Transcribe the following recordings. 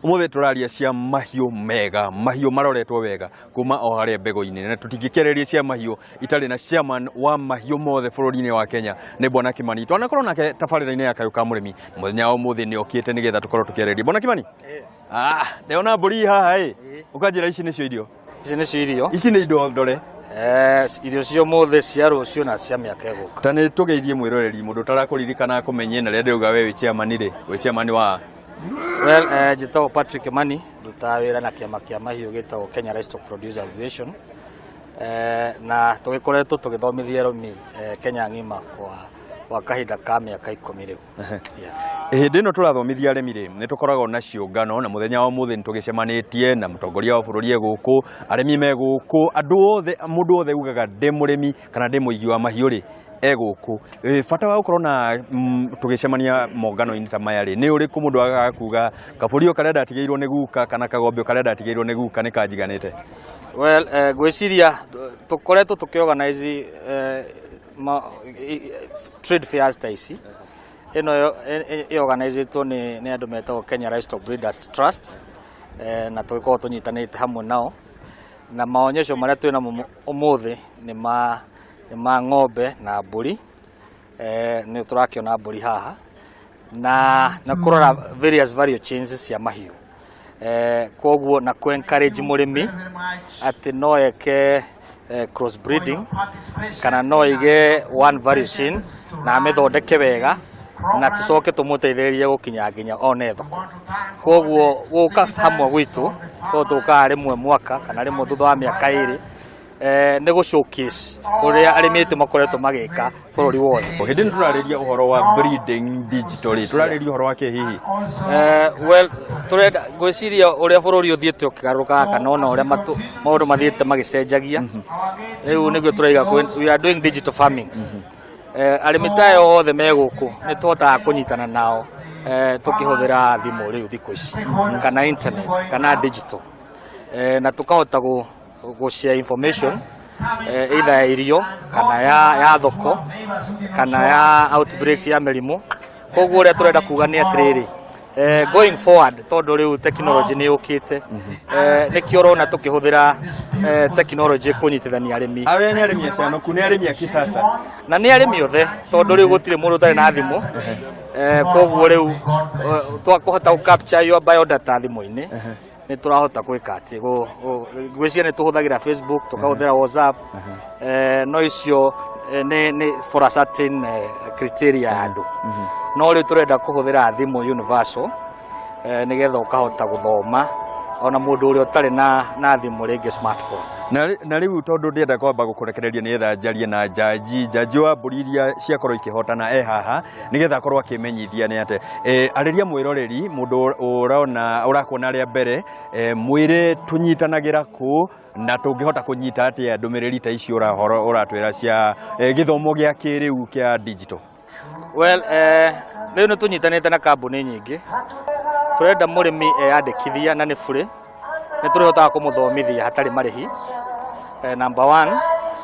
Umuthi turaria cia mahiũ mega, mahiũ maroretwo wega kuma o harĩa mbegũ-inĩ, na tũtingĩkĩarĩria cia mahiũ itarĩ na chairman wa mahiũ mothe bũrũri-inĩ wa Kenya, nĩ Bwana Kimani. Twanakorwo nake tabarĩra-inĩ ya Kayũ ka Mũrĩmi mũthenya wa ũmũthĩ, nĩ okĩte nĩgetha tũkorwo tũkĩarĩria. Bwana Kimani, ah, ndĩrona mbũri haha ĩ, ũkanjĩra ici nĩcio irio? Ici nĩcio irio. Ici nĩ indo ndore. Irio cia ũmũthĩ, cia rũciũ na cia mĩaka ĩgũka. Ta nĩ tũgeithie mwĩroreri, mũndũ ũtarakũririkana akũmenye, na rĩrĩa ndĩrauga we wĩ chairman rĩ, wĩ chairman wa? Well, njĩtagwo Patrick Kimani, ndutaga wĩra na kĩama kĩa mahiũ gĩtagwo Kenya Livestock Producers Association. Na tũgĩkoretwo tũgĩthomithia arĩmi Kenya ng'ima kwa kahinda ka mĩaka 10 rĩu. Yeah. Hĩndĩ ĩno tũrathomithia arĩmi rĩ, nĩ tũkoragwo na ciũngano, na mũthenya wa ũmũthĩ nĩ tũgĩcemanĩtie na mũtongoria wa bũrũri e gũkũ, arĩmi me gũkũ, andũ othe, mũndũ wothe ugaga ndĩ mũrĩmi kana ndĩ mũigi wa mahiũ rĩ, e gũkũ. Bata wa gũkorwo na tũgĩcemania mongano-inĩ ta maya rĩ, nĩ ũrĩkũ? Mũndũ agaga kuga kabũri o karĩa ndatigĩirwo nĩ guka kana kagombe o karĩa ndatigĩirwo nĩ guka nĩ kanjiganĩte? Well, ngwĩciria tũkoretwo tũkĩorganize trade fairs ta ici. Ĩno ĩorganizĩtwo nĩ andũ metagwo Kenya Livestock Breeders Trust, na tũgĩkorwo tũnyitanĩte hamwe nao, na maonyesho marĩa twĩ namo ũmũthĩ nĩ ma ng'ombe na mbũri. Nĩ tũrakĩona mbũri haha na kũrora various value chains cia mahiũ. Koguo na kũ encourage mũrĩmi atĩ no eke cross breeding kana no aige one value chain na amĩthondeke wega, na tũcoke tũmũteithĩrĩrie gũkinya nginya one thoko. Koguo gũka hamwe gwitũ, tondũ tũkaga rĩmwe mwaka kana rĩmwe thutha wa mĩaka 2, nĩ gũ showcase ũrĩa arĩmi aitũ makoretwo magĩka bũrũri wothe. O hĩndĩ nĩ tũrarĩria ũhoro wa breeding digital rĩ, tũrarĩria ũhoro wa kĩ hihi? Well, tũrenda ngwĩciria ũrĩa bũrũri ũthiĩte ũkĩgarũrũkaga kana ona ũrĩa maũndũ mathiĩte magĩcenjagia, rĩu nĩguo tũraiga we are doing digital farming. Arĩmi ta aya othe me gũkũ nĩ tũhotaga kũnyitana nao tũkĩhũthĩra thimũ rĩu thikũ ici kana internet kana digital, na tũkahota gũ share information, either ya irio kana ya thoko kana ya outbreak ya mĩrimũ. Koguo ũrĩa tũrenda kuga nĩ atĩrĩrĩ, going forward, tondũ rĩu technology nĩ yũkĩte, nĩkĩo ũrona tũkĩhũthĩra technology kũnyitithania arĩmi. Arĩa nĩ arĩmi acanoku, nĩ arĩmi a kisasa. Na nĩ arĩmi othe, tondũ rĩu gũtirĩ mũndũ ũtarĩ na thimũ. Koguo rĩu twakũhota gũ capture your biodata thimũ-inĩ, nĩ tũrahota gwĩka atĩ ngwĩciria nĩ tũhũthagĩra Facebook, tũkahũthĩra WhatsApp, no icio nĩ for a certain criteria ya andũ, no rĩu tũrenda kũhũthĩra thimũ universal, nĩgetha ũkahota gũthoma ona mũndũ ũrĩa ũtarĩ na thimũ rĩngĩ smartphone. Na rĩu tondũ ndĩrenda kwamba gũkũrekereria nĩgetha njarie na njanji wa mbũri iria ciakorwo ikĩhotana e haha, nĩgetha akorwo akĩmenyithia nĩ atĩ arĩria mwĩroreri, mũndũ ũrona ũrakuona rĩa mbere, mwĩre tũnyitanagĩra kũ na tũngĩhota kũnyita atĩa ndũmĩrĩri ta icio ũrahoro ũratwĩra cia gĩthomo gĩa kĩrĩu kĩa digital. Well, rĩu nĩ tũnyitanĩte na kambuni nyingĩ. Tũrenda mũrĩmi eyandĩkithia na nĩ burĩ, nĩ tũrĩhotaga kũmũthomithia hatarĩ marĩhi. Number one,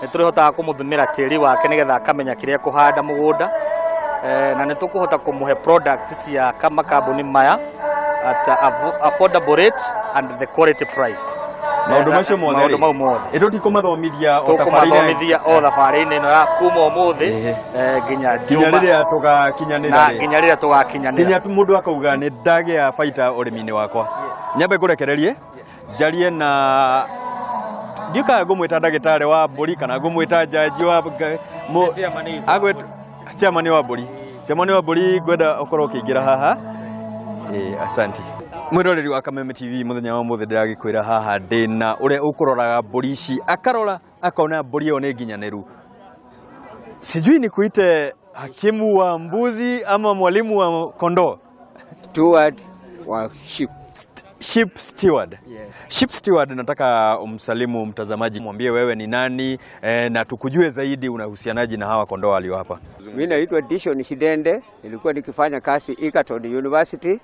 nĩ tũrĩhotaga kũmũthimĩra tĩri wake nĩgetha akamenya kĩrĩa kũhanda mũgũnda. Na nĩ tũkũhota kũmũhe products cia makambuni maya at affordable rate and the quality price. Maũndũ macio mothe? Maũndũ mau mothe. Ĩ tũtikũmathomithia o tabarĩra? Tũkũmathomithia o thabarĩ-inĩ ĩno ya kuma ũmũthĩ nginya nginya Juma rĩrĩa tũgakinyanĩra na rĩ. Nginya rĩrĩa tũgakinyanĩra. Nginya mũndũ akauga nĩ ndagĩa baita ũrĩmi-inĩ wakwa. Nyambe ngũrekererie njarie na ndiũ kana ngũmwĩta ndagĩtarĩ wa mbũri kana ngũmwĩta njanji wa Nĩ chairman witũ wa Agwĩt- chairman wa mbũri, chairman wa mbũri, ngwenda ũkorwo ũkĩingĩra haha. Asante. Mwĩroreri wa Kameme TV, mũthenya wa ũmũthĩ ndĩragĩkwĩra haha ndĩna ũrĩa ũkũroraga mbũri ici, akarora akona mbũri ĩyo nĩ nginyanĩru. Sijui nikuite hakimu wa mbuzi ama mwalimu wa kondoo. Steward wa sheep. Sheep steward. Yes. Sheep steward, nataka umsalimu mtazamaji, mwambie wewe ni nani, na tukujue zaidi unahusianaji na hawa kondoo walio hapa. Mimi naitwa Dishon Shidende, nilikuwa nikifanya kazi Egerton University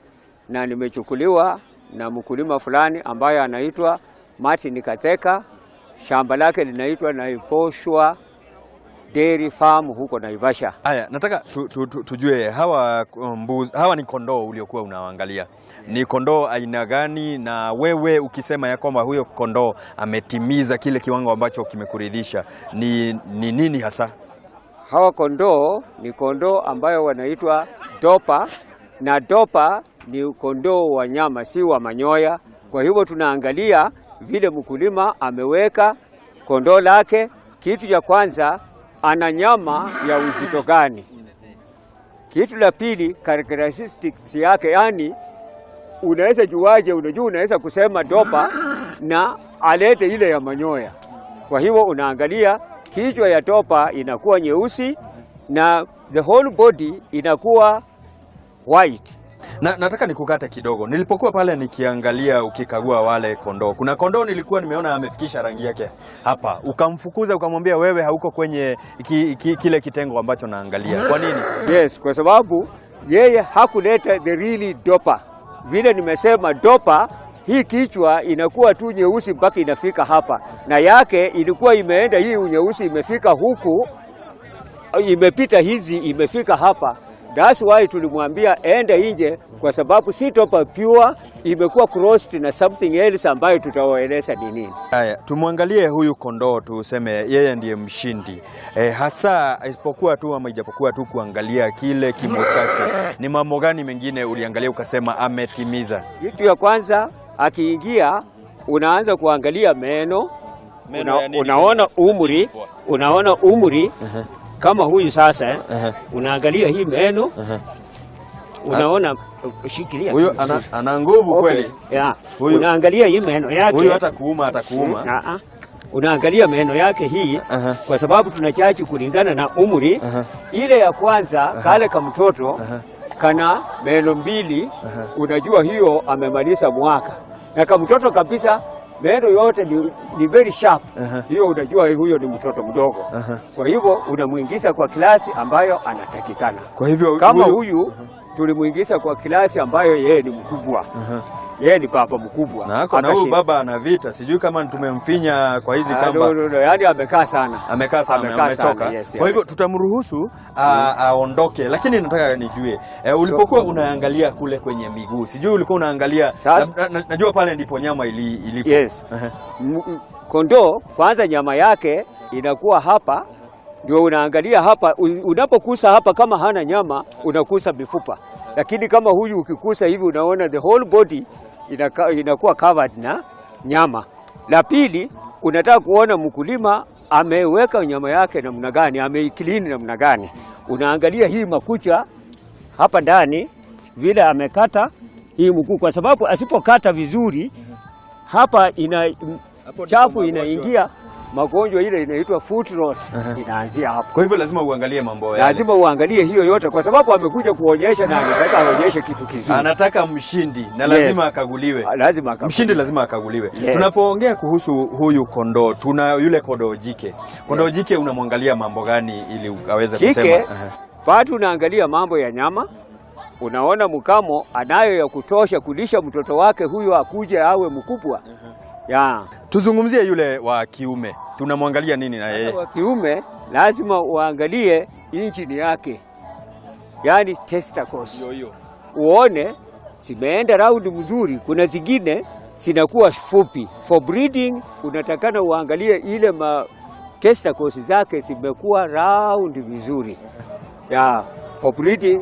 na nimechukuliwa na mkulima fulani ambaye anaitwa Martin Kateka. Shamba lake linaitwa Naiposhwa Dairy Farm huko Naivasha. Aya, nataka tujue hawa mbuzi, hawa ni kondoo uliokuwa unawaangalia. Ni kondoo aina gani? Na wewe ukisema ya kwamba huyo kondoo ametimiza kile kiwango ambacho kimekuridhisha, ni nini hasa? Hawa kondoo ni kondoo ambayo wanaitwa Dorper, na Dorper ni kondoo wa nyama, si wa manyoya. Kwa hivyo tunaangalia vile mkulima ameweka kondoo lake. Kitu cha kwanza, ana nyama ya uzito gani? Kitu la pili, characteristics yake, yani unaweza juaje? Unajua, unaweza kusema Dorper na alete ile ya manyoya. Kwa hivyo unaangalia kichwa ya Dorper inakuwa nyeusi na the whole body inakuwa white. Na, nataka nikukate kidogo. Nilipokuwa pale nikiangalia ukikagua wale kondoo, kuna kondoo nilikuwa nimeona amefikisha rangi yake hapa, ukamfukuza ukamwambia wewe hauko kwenye kile kitengo ambacho naangalia. Kwa nini? Yes, kwa sababu yeye hakuleta the really Dorper. Vile nimesema Dorper, hii kichwa inakuwa tu nyeusi mpaka inafika hapa, na yake ilikuwa imeenda hii unyeusi imefika huku, imepita hizi imefika hapa. That's why tulimwambia ende nje, kwa sababu si Dorper pure, imekuwa crossed na something else ambayo tutawaeleza ni nini. Haya, tumwangalie huyu kondoo tuseme yeye ndiye mshindi hasa isipokuwa tu ama ijapokuwa tu kuangalia kile kimo chake, ni mambo gani mengine uliangalia ukasema ametimiza? Kitu ya kwanza akiingia, unaanza kuangalia meno. Meno ya nini? Unaona umri, unaona umri kama huyu sasa unaangalia hii meno, unaona, shikilia Huyu tu vizuri. ana nguvu kweli. Yeah. Huyu- Unaangalia hii meno yake. Huyu hata kuuma atakuuma. Ah, ah. Unaangalia meno yake hii kwa sababu tunachachi kulingana na umri. Ile ya kwanza kale ka mtoto kana meno mbili, unajua hiyo amemaliza mwaka, na kamtoto kabisa meno yote ni very sharp. Hiyo unajua huyo ni mtoto mdogo. Kwa hivyo unamuingiza kwa class ambayo anatakikana. Kwa hivyo Kama huyu tulimuingiza kwa class ambayo yeye ni mkubwa, yeye ni baba mkubwa. Na ako na huyu Akashinda. baba ana vita, sijui kama tumemfinya kwa hizi Ah, kamba. no, no, no. Yani amekaa sana. Amekaa sana, Amekaa amechoka. sana, yes, Kwa hivyo tutamruhusu aondoke, lakini nataka nijue ulipokuwa unaangalia kule kwenye miguu, sijui ulikuwa unaangalia najua pale ndipo nyama ilipo. Yes. Kondoo kwanza nyama yake inakuwa hapa, ndio unaangalia hapa. Unapokusa hapa kama hana nyama unakusa mifupa, lakini kama huyu ukikusa hivi unaona the whole body inakuwa covered na nyama. La pili, unataka kuona mkulima ameweka nyama yake namna gani, ameiclean namna gani. Unaangalia hii makucha hapa ndani vile amekata hii mguu, kwa sababu asipokata vizuri hapa ina Hapo ndipo chafu magonjwa. inaingia, magonjwa ile inaitwa foot rot inaanzia hapo. Kwa hivyo lazima uangalie mambo yale. Lazima uangalie hiyo yote, kwa sababu amekuja kuonyesha na anataka aonyeshe kitu kizuri. Anataka mshindi na lazima akaguliwe. Lazima akaguliwe. Mshindi lazima akaguliwe. Yes. Tunapoongea kuhusu huyu kondoo, tuna yule kondoo jike. Kondoo jike unamwangalia mambo gani ili ukaweze Kike kusema? Bado unaangalia mambo ya nyama, unaona mkamo anayo ya kutosha kulisha mtoto wake huyo akuje awe mkubwa ya. Tuzungumzie yule wa kiume, tunamwangalia nini na yeye? Wa kiume lazima uangalie injini yake, yaani testicles, hiyo. Uone zimeenda raundi mzuri. Kuna zingine zinakuwa fupi. For breeding unatakana uangalie ile ma testicles zake zimekuwa round vizuri ya for breeding.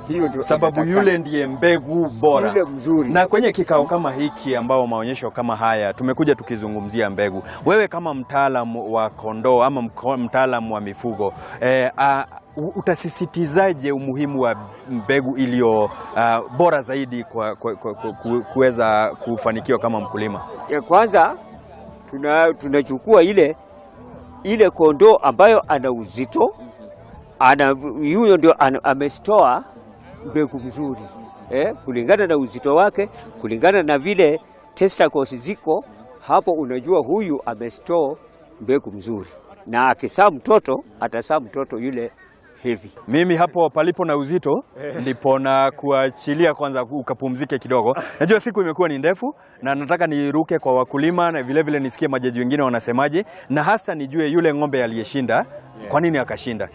Hiyo ndio Sababu inatakana. yule ndiye mbegu bora. Yule mzuri. Na kwenye kikao kama hiki ambao maonyesho kama haya tumekuja tukizungumzia mbegu, wewe kama mtaalamu wa kondoo ama mtaalamu wa mifugo utasisitizaje umuhimu wa mbegu iliyo bora zaidi kwa kuweza kufanikiwa kama mkulima? Ya kwanza tunachukua ile kondoo ambayo ana uzito ana huyo ndio amestoa mbegu mzuri kulingana na uzito wake, kulingana na vile testicles ziko hapo, unajua huyu amestore mbegu mzuri, na akizaa mtoto atazaa mtoto yule hivi. Mimi hapo palipo na uzito ndipo na kuachilia kwanza ukapumzike kidogo. Najua siku imekuwa ni ndefu na nataka niruke kwa wakulima na vile vile nisikie majaji wengine wanasemaje, na hasa nijue yule ng'ombe aliyeshinda Kwa nini akashinda?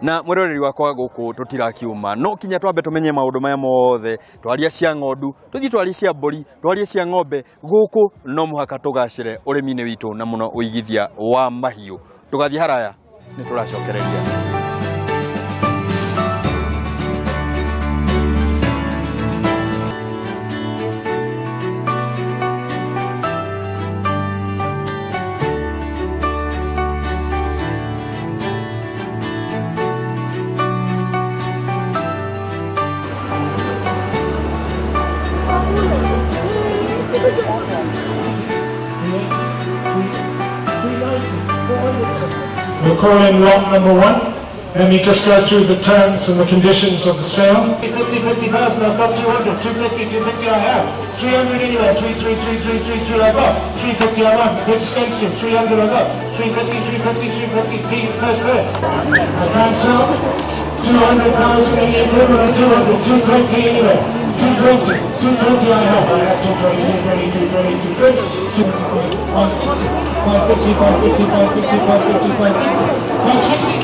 Na mwiroreri wakwa, guku tutirakiuma, no kinya twambe tumenye maundu maya mothe. Twaria cia ng'ondu, tuthie twarie cia mbũri, twarie cia ng'ombe. Guku no muhaka tugacire ũrĩmi-inĩ witũ na mũno ũigithia wa mahiũ. Tũgathiĩ haraya, nĩ tũracokereria. We'll call in lot number 1. Let me just go through the terms and the conditions of the sale. 50, 50,000, I've got 200, 250, 250 I have. 300 anyway, 3, 3, 3, 3, 3, 3 I've got. 350 I want, bids against you, 300 I've got. 350, 350, 350, T, first bid. I can't sell. 200,000 in the equivalent, 200, 220 anyway. 220, 220 I have. I have 220, 220, 220, 220, 550, 550, 550, 550, 550, 550, 560,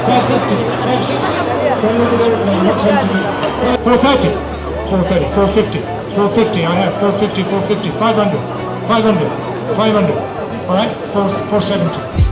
550, 560. From over there, airplane, what's on to me? 430, 430, 450, 450, I have 450, 450, 500, 500, 500, all right, 4, 470.